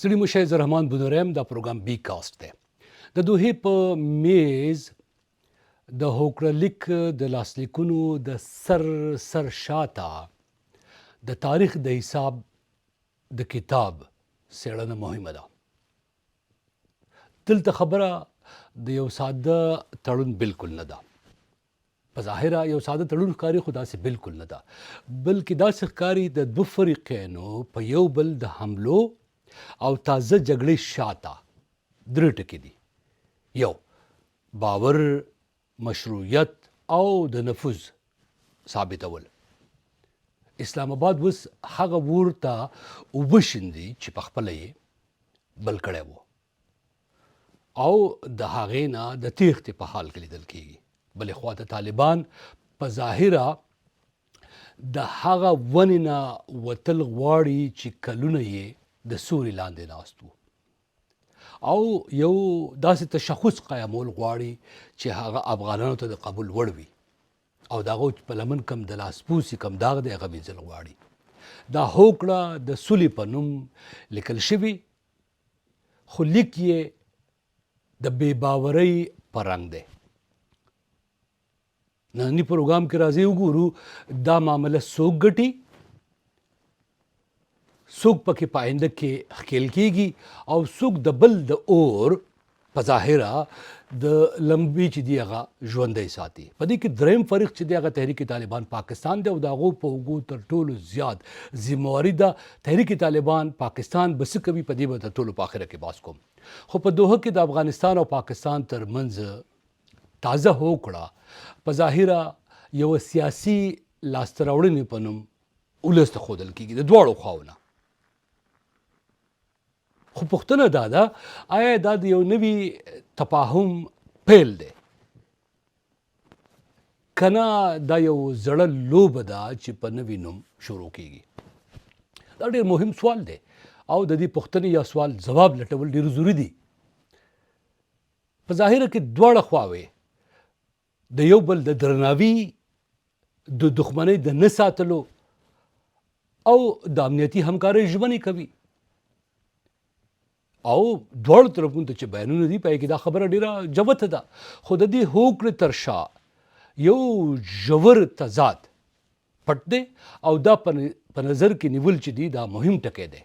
ستړي مه شئ، زه رحمان بونیری یم، دا پروګرام بي کاسټ دی. د دوحې په میز د هوکړه لیک د لاسلیکونو د سر سر شاته د تاریخ د حساب د کتاب څېړنه مهمه ده. دلته خبره د یو ساده تړون بالکل نه ده. په ظاهره یو ساده تړون ښکاري خو داسې بالکل نه ده، بلکې داسې ښکاري د دوه فریقینو په یو بل د حملو او تازه جګړې شاته درې ټکي دي، یو باور، مشروعیت او د نفوذ ثابتول. اسلام اباد اوس هغه ور ته اوبه شیندي چې په خپله یې بل کړی و. او د هغې نه د تېښتې په حال کې لیدل کېږي. بلې خوا ته طالبان په ظاهره د هغه ونې نه وتل غواړي چې کلونه یې د سوري لاندې ناست وو او یو داسې تشخص قایمول غواړي چې هغه افغانانو ته د قبول وړ وي او د هغو په لمن کم د لاسپوڅي کم داغ دی هغه وینځل غواړي. دا هوکړه د سولې په نوم لیکل شوې خو لیک یې د بې باورۍ په رنګ دی. ننني پروګرام کې راځئ وګورو دا معامله څوک ګټي، څوک پکې په آینده کې ښکېل کېږي او څوک د بل د اور په ظاهره د لمبې چې دی هغه ژوندی ساتي. په دې کې دریم فریق چې دی هغه تحریک طالبان پاکستان دی او د هغو په اوږو تر ټولو زیات ذمهواري ده. تحریک طالبان پاکستان به څه کوي په دې به تر ټولو په اخره کې بحث کوم. خو په دوحه کې د افغانستان او پاکستان تر منځ تازه هوکړه په ظاهره یوه سیاسي لاسته راوړنې په نوم ولس ته ښودل کېږي د دواړو خواو نه. خو پوښتنه دا ده، آیا دا د یو نوي تفاهم پیل دی که نه دا یو زړه لوبه ده چې په نوي نوم شروع کیږي؟ دا ډیر مهم سوال دی او د دې پوښتنې یا سوال ځواب لټول ډیر ضروري دي. په ظاهره کې دواړه خواوې د یو بل د درناوي، د دښمنۍ د نه ساتلو او د امنیتي همکارۍ ژمنې کوي او دواړو طرفونو ته چې بیانونه دي په کې دا خبره ډیره جوته ده، خو د دې هوکړې تر شا یو ژور تضاد پټ دی او دا په نظر کې نیول چې دي دا مهم ټکی دی.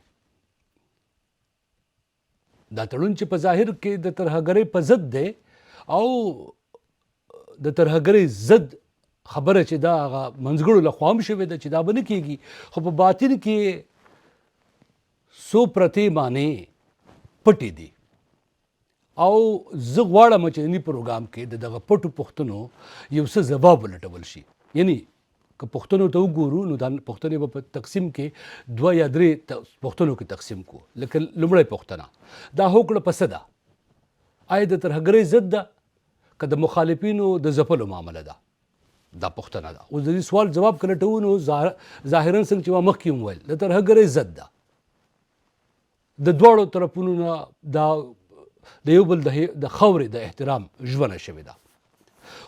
دا تړون چې په ظاهر کې د ترهګرۍ په ضد دی او د ترهګرۍ ضد خبره چې دا هغه منځګړو له خوا هم شوې ده چې دا به نه کېږي، خو په باطن کې څو پرتې معنی پټې دي او زه غواړم چې نني پروګرام کې د دغه پټو پوښتنو یو څه ځواب ولټول شي. یعنی که پوښتنو ته وګورو نو دا پوښتنې به په تقسیم کې دوه یا درې پوښتنو کې تقسیم کو. لکه لومړۍ پوښتنه، دا هوکړه په څه ده؟ آیا د ترهګرۍ ضد ده که د مخالفینو د ځپلو معامله ده؟ دا پوښتنه ده. اوس د دې سوال ځواب که لټوو نو ظاهرا څنګه چې ما مخکې هم وویل د ترهګرۍ ضد ده. د دواړو طرفونو نه دا د یو بل د خاورې د احترام ژمنه شوې ده،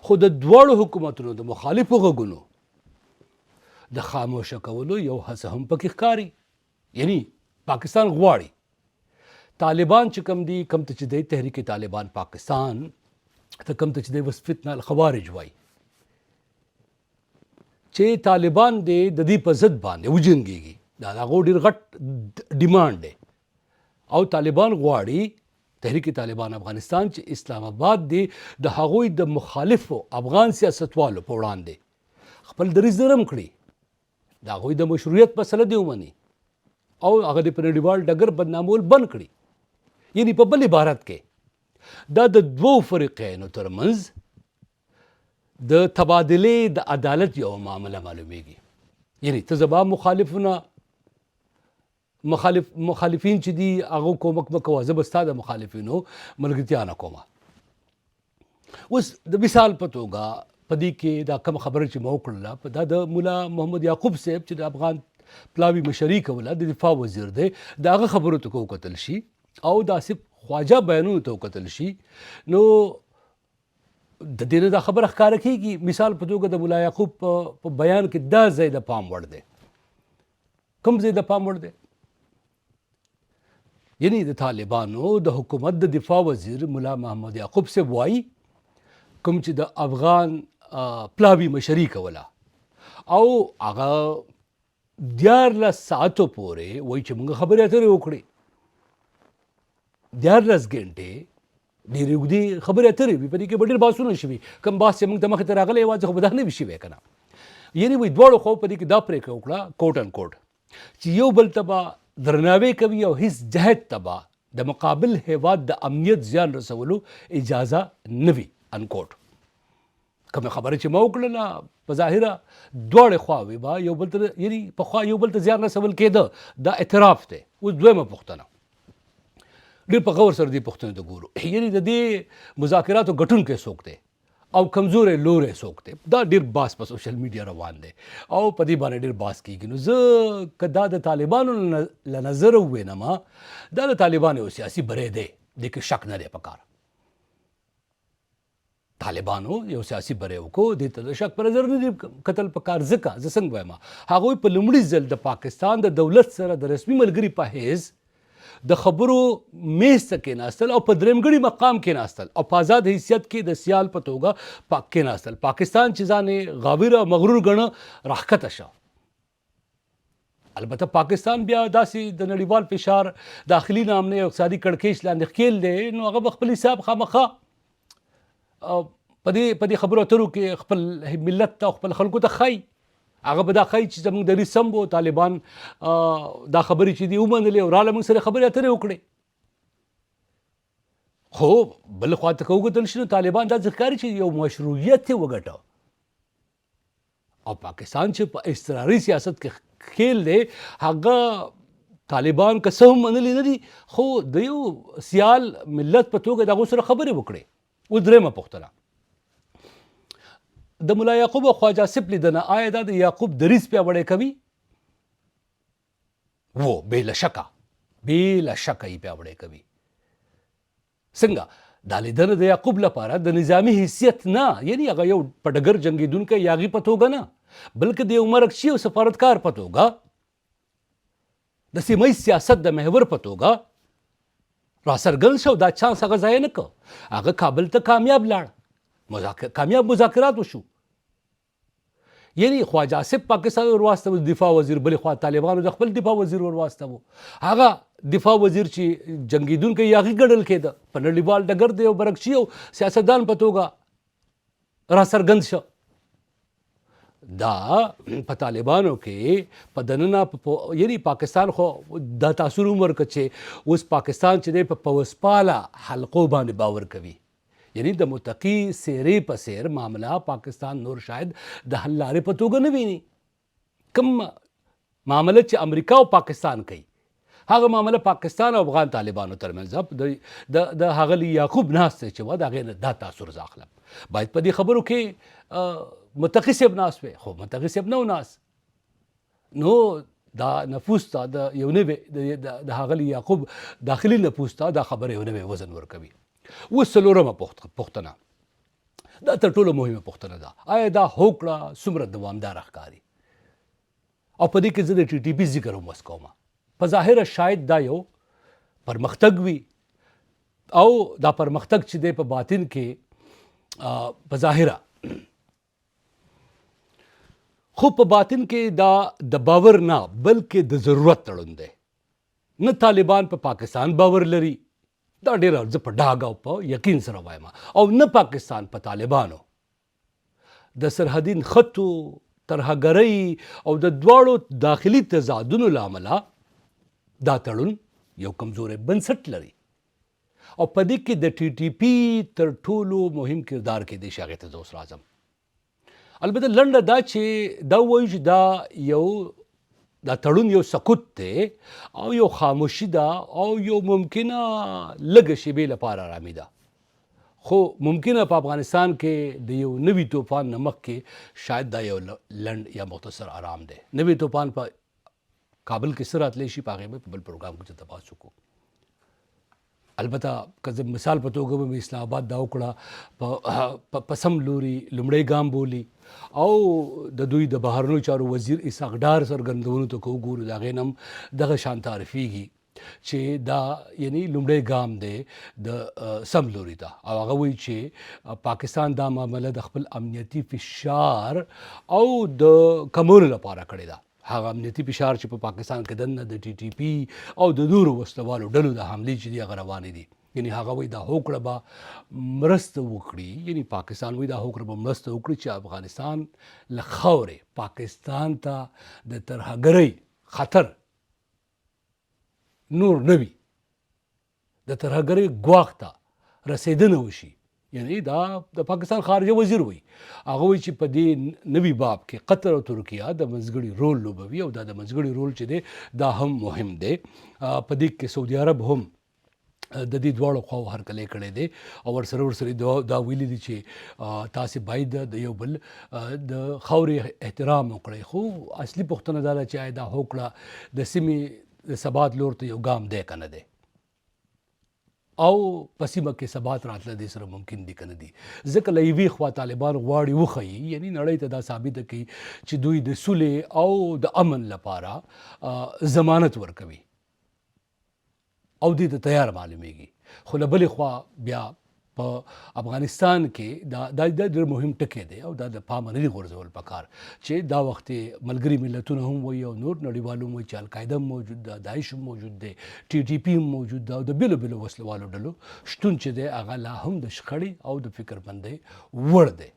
خو د دواړو حکومتونو د مخالفو غږونو د خاموشه کولو یو هڅه هم پکې ښکاري. یعنی پاکستان غواړي طالبان چې کوم دي، کوم ته چې دی تحریک طالبان پاکستان ته کوم ته چې دی وس فتنه الخوارج وایي، چې طالبان دې د دې په ضد باندې وجنګېږي. دا د هغو ډېر غټ ډیمانډ دی او طالبان غواړي تحریک طالبان افغانستان چې اسلام آباد دې د هغوی د مخالفو افغان سیاستوالو په وړاندې خپل دریځ نرم کړي، د هغوی د مشروعیت مسله دې ومني او هغه دې په نړیوال ډګر بدنامول بند کړي. یعنی په بل عبارت کې دا د دوو فریقینو ترمنځ د تبادلې د عدالت یوه معامله معلومیږي. یعنی ته زما مخالفونه مخالفین چې دي هغه کومک مه کوه، زه به ستا د مخالفینو ملګرتیا نه کوم. اوس د مثال په توګه په دې کې دا کوم خبره چې ما وکړله، په دا د ملا محمد یعقوب صاحب چې د افغان پلاوي مشري کوله، د دفاع وزیر دی، د هغه خبرو ته که وکتل شي او د آصف خواجه بیانونو ته وکتل شي نو د دې نه دا خبره ښکاره کېږي. مثال په توګه د ملا یعقوب په بیان کې دا ځای د پام وړ دی. کوم ځای د پام وړ دی؟ یعنی د طالبانو د حکومت د دفاع وزیر ملا محمد یعقوب صاحب وایي، کوم چې د افغان پلاوي مشري کوله، او هغه 13 ساعتو پورې وایي چې موږ خبرې اترې وکړې. 13 ګنټې ډېرې اوږدې خبرې اترې وي، په دې کې به ډېر بحثونه شوي. کوم بحث چې موږ ته مخې ته راغلی، یوازې خو به دا نه وي شوی که نه. یعنې وایي دواړو خواو په دې کې دا پرېکړه وکړه، کوټ ان کوټ، چې یو بل ته به درناوی کوي او هیڅ جهت ته به د مقابل هیواد د امنیت زیان رسولو اجازه نه وي، انکوټ. کومه خبره چې ما وکړله، په ظاهره دواړې خواوې به یو بل ته، یعنی پخوا یو بل ته زیان رسول کېده، دا اعتراف دی. اوس دویمه پوښتنه، ډېر په غور سره دې پوښتنې ته ګورو، یعنی د دې مذاکراتو ګټونکی څوک دی او کمزوری لوری څوک دی؟ دا ډیر باس په سوشل میډیا روان دی او په دې باندې ډیر باس کیږي. نو زه که دا د طالبانو له نظره ووینم، دا د طالبانو یو سیاسي بری دی، دې کې شک نه دی پکار. طالبانو یو سیاسي بری وکړو، دې ته د شک په نظر نه دی کتل پکار. ځکه زه څنګه وایم، هغوی په لومړي ځل د پاکستان د دولت سره د رسمي ملګري په حیث د خبرو میز ته کېناستل او په درېمګړي مقام کېناستل او په ازاد حیثیت کې د سیال په توګه کېناستل. پاکستان چې ځان یې غاویر او مغرور ګڼه، راښکته شه. البته پاکستان بیا داسې د نړیوال فشار، داخلي ناامنۍ او اقتصادي کړکېچ لاندې ښکېل دی، نو هغه به خپل حساب خامخا په دې خبرو اترو کې خپل ملت ته او خپل خلکو ته ښایي. هغه به دا ښایي چې زموږ دریځ سم و، طالبان دا خبرې چې دي ومنلې او راله موږ سره خبرې اترې وکړې. خو بل خوا ته که وکتل شي، نو طالبان داسې ښکاري چې یو مشروعیت یې وګټه، او پاکستان چې په اضطراري سیاست کې ښکېل دی، هغه طالبان که څه هم منلي نه دي، خو د یو سیال ملت په توګه د هغو سره خبرې وکړې. اوس درېیمه پوښتنه، د ملا یعقوب او خواجه آصف لیدنه آیا دا د یعقوب دریځ پیاوړی کوي؟ وو، بې له شکه، بې له شکه یې پیاوړی کوي. څنګه؟ دا لیدنه د یعقوب لپاره د نظامي حیثیت نه، یعنی هغه یو په ډګر جنګېدونکی یاغي په توګه نه، بلکې د یو مرکچي او سفارتکار په توګه، د سیمه ییز سیاست د محور په توګه راڅرګند شو. دا چانس هغه ضایع نه کړ، هغه کابل ته کامیاب لاړ، کامیاب مذاکرات وشو. یعنی خواجه آصف پاکستان ور واستوه دفاع وزیر، بلې خوا طالبانو د خپل دفاع وزیر ور واستوه، هغه دفاع وزیر چې جنګېدونکی یاغي ګڼل کېده، په نړیوال ډګر د یو برکچي او سیاستدان په توګه راڅرګند شو. دا په طالبانو کې په دننه، یعنی پاکستان خو دا تاثیر هم ورکړ چې اوس پاکستان چې دی په پوځپاله حلقو باندې باور کوي، یعنی د متقي څېرې په څېر معامله پاکستان نور شاید د حل لارې په توګه نه ویني. کوم معامله چې امریکا او پاکستان کوي، هغه معامله پاکستان او افغان طالبانو ترمنځ د د هغلی یعقوب ناست چې و، د هغې نه دا تاثر زه اخلم. باید په دې خبرو کې متقي صاحب ناست وي، خو متقي صاحب نه و ناست. نو دا نفوس ته د یو نوی، د ښاغلي یعقوب داخلي نفوس ته دا خبره یو نوی وزن ورکوي. اوس څلورمه پوښتنه، دا تر ټولو مهمه پوښتنه ده، آیا دا هوکړه څومره دوامداره ښکاري؟ او په دې کې زه د ټي ټي پي ذکر هم اوس کوم. په ظاهره شاید دا یو پرمختګ وي، او دا پرمختګ چې دی په باطن کې، په ظاهره خو په باطن کې دا د باور نه بلکې د ضرورت تړون دی. نه طالبان په پاکستان باور لري، دا ډېره زه په ډاګه او په یقین سره وایم، او نه پاکستان په طالبانو. د سرحدي نښتو، ترهګرۍ او د دواړو داخلي تضادونو له امله دا تړون یو کمزوری بنسټ لري، او په دې کې د ټي ټي پي تر ټولو مهم کردار کېدای شي. هغې ته زه اوس راځم. البته لنډه دا چې دا وایو چې دا تړون یو سکوت دی او یو خاموشي ده او یو ممکنه لږه شیبې لپاره آرامي ده، خو ممکنه په افغانستان کې د یو نوي توفان نه مخکې شاید دا یو لنډ یا مختصر آرام دی. نوی توفان په کابل کې څه راتلی شي، په هغې به په بل پروګرام کې څه بحث وکړو. البته که زه مثال په توګه به مې اسلام آباد دا وکړه په سم لوري لومړی ګام بولي، او د دوی د بهرنیو چارو وزیر اسحاق ډار څرګندونو ته که وګورو، د هغې نه هم دغه شان تعریفېږي. چې دا یعنی لومړی ګام دی د سم لوري ته. او هغه وایي چې پاکستان دا معامله د خپل امنیتي فشار او د کمولو لپاره کړې ده. هغه امنیتي فشار چې په پاکستان کې دننه د ټي ټي پي او د نورو وسلوالو ډلو د حملې چې دي هغه روانې دي. یعنی هغه وایي دا هوکړه به مرسته وکړي، یعنی پاکستان وایي دا هوکړه به مرسته وکړي چې افغانستان له خاورې پاکستان ته د ترهګرۍ خطر نور نه وي، د ترهګرۍ ګواښ ته رسېدنه وشي. یعنی دا د پاکستان خارجه وزیر وایي، هغه وایي چې په دې نوي باب کې قطر او ترکیه د منځګړي رول لوبوي او دا د منځګړي رول چې دی دا هم مهم دی. په دې کې سعودي عرب هم د دې دواړو خواو هرکلی کړی دی او ورسره ورسره دا ویلي دي چې تاسې باید د یو بل د خاورې احترام وکړئ. خو اصلي پوښتنه دا ده چې آیا دا هوکړه د سیمې د ثبات لور ته یو ګام دی که نه دی، او په سیمه کې ثبات راتله دې سره ممکن دي که نه دي. ځکه له یوې خوا طالبان غواړي وښيي، یعنی نړۍ ته دا ثابته کړي چې دوی د سولې او د امن لپاره ضمانت ورکوي او دې ته تیار معلومیږي. خو له بلې خوا بیا په افغانستان کې دا دا ډېر مهم ټکی دی او دا د پامه نه دي غورځول پکار چې دا وخت ملګري ملتونه هم وایي او نور نړیوال هم وایي چې القاعده هم موجود ده، داعش هم موجود دی، ټي ټي پي هم موجود ده او د بېلو بېلو وسلوالو ډلو شتون چې دی هغه لا هم د شخړې او د فکرمندۍ وړ دی.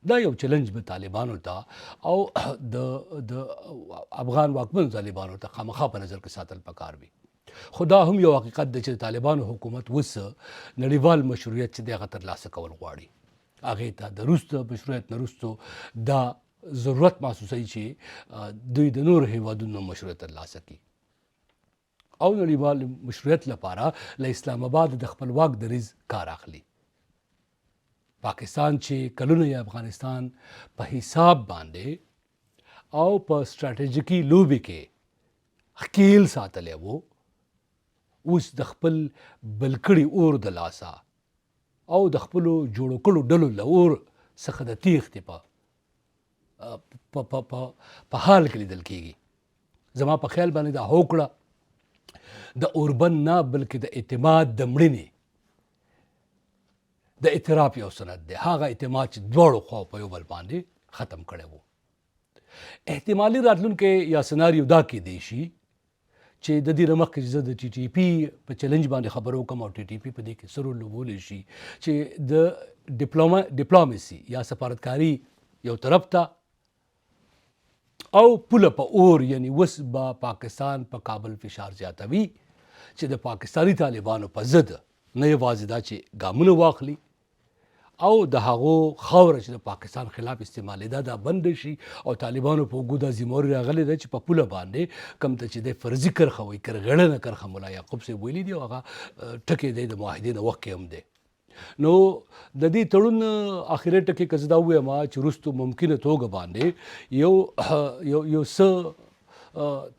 دا یو چیلنج به طالبانو ته او د د افغان واکمنو طالبانو ته خامخا په نظر کې ساتل پکار وي. خو دا هم یو حقیقت دی چې طالبانو حکومت اوس نړیوال مشروعیت چې دی هغه ترلاسه کول غواړي. هغې ته د روس د مشروعیت نه وروسته دا ضرورت محسوسوي چې دوی د نورو هیوادونو مشروعیت ترلاسه کړي او نړیوال مشروعیت لپاره له اسلام آباد د خپلواک دریځ کار اخلي. پاکستان چې کلونه یې افغانستان په حساب باندې او په ستراتیژیکي لوبې کې ښکیل ساتلی وو، اوس د خپل بل کړي اور د لاسه او د خپلو جوړو کړو ډلو له اور څخه د تیښتې په په په په په حال کې لیدل کیږي. زما په خیال باندې دا هوکړه د اوربند نه بلکې د اعتماد د مړینې د اعتراف یو سند دی، هغه اعتماد چې دواړو خواو په یو بل باندې ختم کړی وو. احتمالي راتلونکی یا سناریو دا کېدی شي چې د دې نه مخکې چې زه د ټي ټي پي په چیلنج باندې خبرې وکړم او ټي ټي پي په دې کې څه رول لوبولی شي چې د ډیپلوماسي یا سفارتکاري یو طرف ته او پوله په اور، یعنی اوس به پاکستان په کابل فشار زیاتوي چې د پاکستاني طالبانو په ضد نه یوازې دا چې ګامونه واخلي او د هغو خاوره چې د پاکستان خلاف استعمالېده دا بند شي او طالبانو په اوږو دا ذمهواري راغلې ده چې په پوله باندې کوم ته چې د فرضي کرښه وایي، کرغېړنه کرښه ملا یعقوب صاحب ویلي دي او هغه ټکی دی د معاهدې نه وخت کې هم دی. نو د دې تړون اخري ټکی که زه دا ووایم چې وروسته ممکنه توګه باندې یو یو یو څه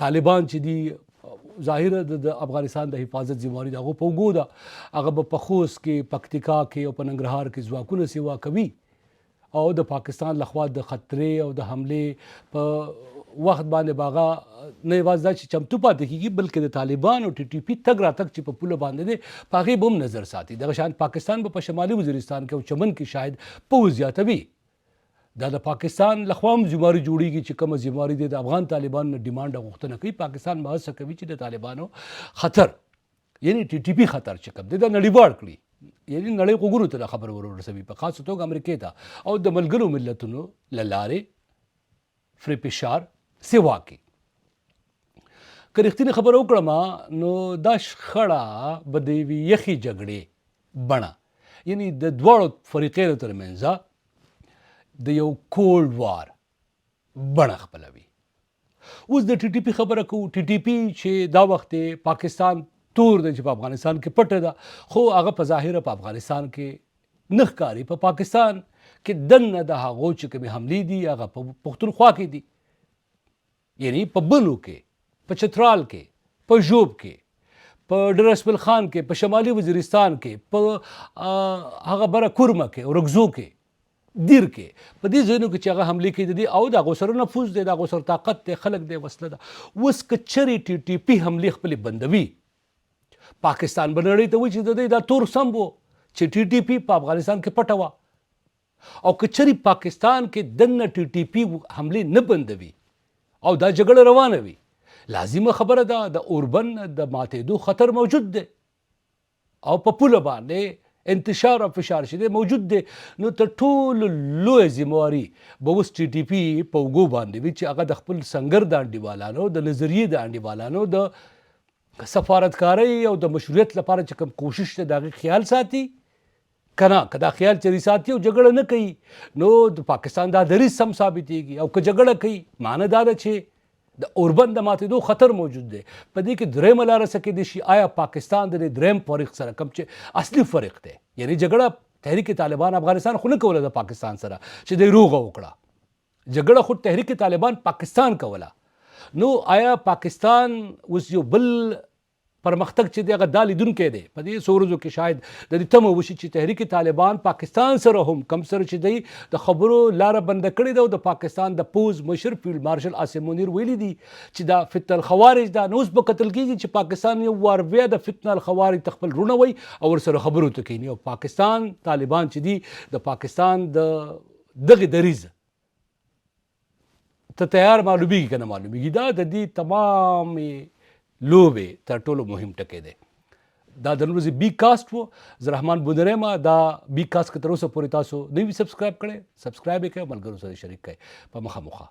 طالبان چې دي ظاهره د افغانستان د حفاظت ذمہواري د هغو په اوږو ده، هغه به په خوست کې، پکتیکا کې او په ننګرهار کې ځواکونه سیوا کوي او د پاکستان لخوا د خطرې او د حملې په وخت باندې به هغه نه یوازې دا چې چمتو پاتې کېږي بلکې د طالبانو ټي ټي پي تګ راتګ چې په پوله باندې دی په هغې به هم نظر ساتي. دغه شان پاکستان به په شمالي وزیرستان کې او چمن کې شاید پوځ زیاتوي. دا د پاکستان لخوا هم ذمہواري جوړیږي چې کومه ذمہواري دی د افغان طالبانو نه ډیمانډ او غوښتنه کوي. پاکستان به هڅه کوي چې د طالبانو خطر یعنی ټي ټي پي خطر چې کوم دی دا نړیوال کړي، یعنی نړۍ غوږونو ته دا خبر ورسوي، په خاصه توګه امریکې ته او د ملګرو ملتونو له لارې فرې فشار سیوا کړي. که رښتینې خبره وکړم نو دا شخړه به د یوې یخې جګړې بڼه، یعنی د دواړو فریقینو ترمنځ د یو کولډ وار بڼه خپلوي. اوس د ټي ټي پي خبره کوو. ټي ټي پي چې دا وخت پاکستان تور دی چې په افغانستان کې پټه ده، خو هغه په ظاهره په افغانستان کې نه ښکاري. په پاکستان کې دننه د هغو چې کومې حملې دي هغه په پښتونخوا کې دي، یعنی په بنو کې، په چترال کې، په ژوب کې، په ډېره اسماعیل خان کې، په شمالي وزیرستان کې، په هغه بره کورمه کې، اورکزو کې دیر کې په دې ځایونو کې چې هغه حملې کوي د دې او د هغو سره نفوذ دی، د هغو سره طاقت دی، خلک دی، وسله ده. اوس که چېرې ټي ټي پي حملې خپلې بندوي، پاکستان به نړۍ ته وایي چې د دې دا تور سم وو چې ټي ټي پي په افغانستان کې پټه وه. او که چېرې پاکستان کې دننه ټي ټي پي حملې نه بندوي او دا جګړه روانه وي، لازمه خبره ده د اوربند د ماتېدو خطر موجود دی. او په پوله باندې انتشار او فشار چې دی موجود دی. نو تر ټولو لویه ذمه واري به اوس ټي ټي پي په اوږو باندې وي چې هغه د خپل سنګر د انډیوالانو، د نظریې د انډیوالانو د سفارتکارۍ او د مشروعیت لپاره چې کوم کوشش دی د هغې خیال ساتي که نه. که دا خیال چېرې ساتي او جګړه نه کوي نو د پاکستان دا دریځ سم ثابتېږي، او که جګړه کوي معنی دا ده چې د اوربند د ماتېدو خطر موجود دی. په دې کې درېیمه لاره څه کېدای شي؟ آیا پاکستان د دې درېیم فریق سره، کوم چې اصلي فریق دی، یعنی جګړه تحریک طالبان افغانستان خو نه کوله د پاکستان سره چې دی روغه وکړه، جګړه خو تحریک طالبان پاکستان کوله، نو آیا پاکستان اوس یو بل پرمختګ چې دی هغه دا لیدونکی دی، په دې څو ورځو کې شاید د دې تمه وشي چې تحریک طالبان پاکستان سره هم کم سره چې دی د خبرو لاره بنده کړې ده، او د پاکستان د پوځ مشر فیلډ مارشل عاصم منیر ویلي دي چې دا فتنه الخوارج ده، نو اوس به کتل کېږي چې پاکستان یو وار بیا د فتنه الخوارج ته خپل وروڼه وایي او ورسره خبرو ته کښېني، او پاکستان طالبان چې دي د پاکستان د دغې دریځ ته تیار معلومیږي که نه معلومیږي. دا د دې تمامې لوبې تر ټولو مهم ټکی دی. دا د نن ورځې بی کاست وو. زه رحمان بونیری ما. دا بی کاست که تر اوسه پورې تاسو نه وي سبسکرایب کړی، سبسکرایب یې کړئ، ملګرو سره شریک کړئ. په مخه مخه.